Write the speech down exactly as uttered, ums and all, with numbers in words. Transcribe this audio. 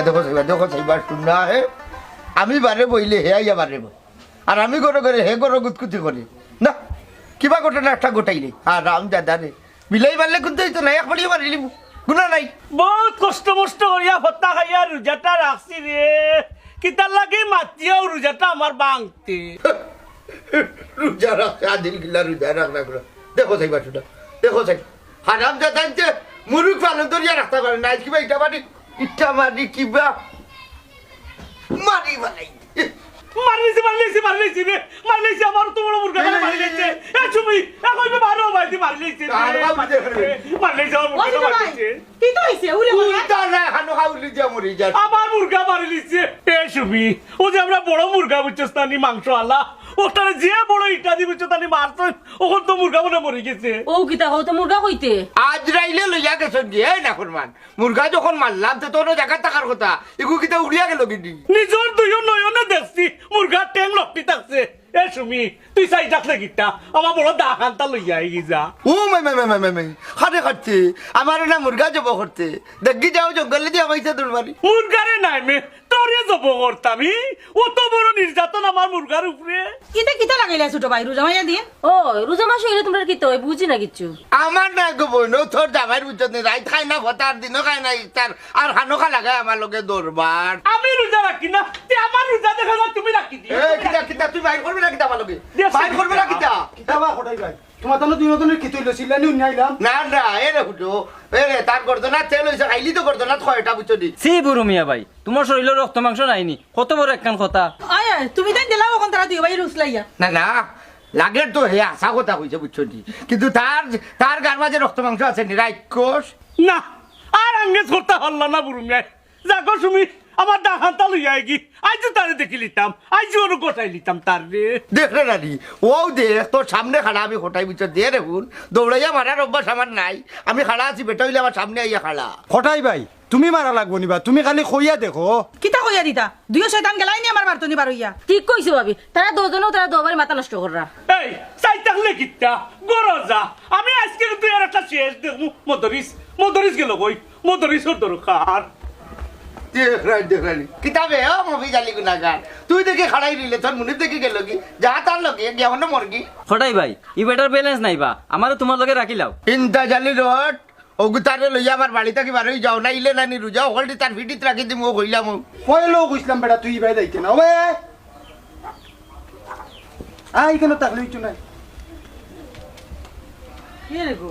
দেখো চাইবা, দেখো চাইবা, শুন না, হে? আমি বারে বইলে হে আইয়া বারে বই। আর আমি ঘরে ঘরে হে ঘরে গুতকুতি করে। না, কিবা ঘটনা একটা ঘটাইলে। আর রাম দাদা রে, বিলাই মারলে কিন্তু হইতো না, এক বাড়িয়ে মারিলিব। গুনা নাই। বহুত কষ্ট মষ্ট করিয়া ফত্তা খাইয়া রোজাটা রাখছি রে। কিতার লাগি মাতিয়াও রোজাটা আমার ভাঙতে। রোজা রাখ, আদিল গিলা রোজা রাখ, রাখ, রাখ। দেখো চাইবা, শুন না। দেখো চাই। হারাম দাদা যে মুরুখ পালন করিয়া রাখতে পারে না। আজ কিবা ইটা মারি, ইটা মারি কিবা মারি বালাই। মারিলিছে, মারিলিছে, মারিলিছে রে। মারিলিছে, আমার তো বড় মুরগা এই, এই, মারিলিছে। এই, এ সুমি, এখন তো বারো মারিতে মারিলিছে রে। আর বাবা, দেখো রে। মারিলিছে, আমার ওই মুরগা তো ভাই, মারিলিছে। কি তো হইছে? উড়ে তুই বলা। তার না, হানো হাউলি দিয়া মরি যা। আমার মুরগা মারিলিছে। এ সুমি, ও যে আমরা বড় মুরগা বুঝছস না নি, মাংস আলা। ওটারে যে বড় ইটা দি বুঝছস না নি মারছস, ওখান তো মুরগা মনে মরি গেছে। ও কিতা, ও তো মুরগা কইতে। আজরাইলে লইয়া গেছন গিয়া, এই না ফরমান। মুরগা যখন মারলাম, তে তোর জায়গা থাকার কথা। এগু কিতা উড়িয়া গেল গিনি? নিজর দুইও নয়নে দেখছি, মুরগার ঠেং লটকি থাকছে। এ সুমি, তুই চাই থাকলে কিতা? আমার বড় দা খান্তা লইয়া আই যা। ও মাই, মাই, মাই, মাই, মাই, মাই। খাটে খাটছে। আমার না মুরগা জব করতে। দেখি যাও জঙ্গলে দিয়া পাইছে দৌড় মারি। মুরগারে নাই মে, তোরে জব করতাম, ই? অত বড় নির্যাতন আমার মুরগার উপরে। ইতা কিতা লাগাইলা ছোট ভাই, রোজা মাইয়া দিন? ও, রোজা মাস হইলে তোমরা কিতা হয়, বুঝি না কিচ্ছু। আমার না গো বইন, ও তোর জামাইর বুঝছত নি, রাইত খায় না ফতার, দিনও খায় না ইফতার, আর হানো খা লাগায় আমার লগে দরবার। আমি রোজা রাখি না, তে আমার রোজা দেখা যায় তুমি রাখি দিও। এ, কিতা, কিতা, তুই মাইর করবে না কিতা আমার লগে? দেখ, মাইর করবে না কিতা? কিতা বা কটাই ভাই? তোমার তাহলে দুই নতুনের কি তুইলো, চিল্লানি উন্নি আইলাম? না, না, এ রে হুটো, এ রে, তার গর্দনা তেল হইছে, খাইলি তো গর্দনা কয়টা বুঝছো নি? সি বুরু মিয়া ভাই, তোমার শরীরে রক্ত মাংস নাইনি, কত বড় একখান কথা। আয়, আয়, তুমি তাই দিলাও এখন তারা দুই ভাই রুসলাইয়া। না, না, লাগের তো হে হাছা কথা কইছে, বুঝছো নি? কিন্তু তার, তার গার মাঝে রক্ত মাংস আছে নি, রাক্ষস? না, আর আঙ্গেজ করতে পারলা না বুরু মিয়ায়। যাগো সুমি, আমার দা খান্তা লইয়া আইগি। আইজু তারে দেখি লিতাম, আইজু ওরও কষাই লিতাম তার রে। দেখ রে রানী, ও দেখ, তোর সামনে খাড়া আমি কটাই বুঝছো, দে রে হুন, দৌড়াইয়া মারার অভ্যাস আমার নাই। আমি খাড়া আছি, বেটা হইলে আমার সামনে আইয়া খাড়া। কটাই ভাই, তুমি মারা লাগবো নি বা, তুমি খালি কইয়া দেখো। কিতা কইয়া দিতা? দুইও শয়তান গেলাই নি আমার বারতনি বার হইয়া। ঠিক কইছো ভাবি, তারা দুজনেও তারা দুবারই মাথা নষ্ট কররা। এই, চাই থাকলে কিতা? গরো যা। আমি আজকে কিন্তু এর একটা শেষ দেখমু। মদরিস, মদরিস গেল কই? মদরিসর দরকার। দেখ রাই, দেখ রাই। কিতাবে, ও মফিজ আলী গুনাগার। তুই দেখি খাড়াই রইলে, তোর মুনিব দেখি গেল কি? যা তার লগে, গিয়া হনো মরগি। কটাই ভাই, ই বেটার balance নাই বা, আমারে তোমার লগে রাখিলাও। ইন্তাজ আলী রোড, ওগুতারে লইয়া আমার বাড়ি থাকি বার হই যাও, না ইলে নানি রুজা হকলটি তার ফিটিত রাখি দিমু, ও কইলাম ও। পয়লাও কইছিলাম বেটা, তুই ইবাই যাইতে না, ওবে। আয়, এখানে থাকলে হইতো না। কি রে গো?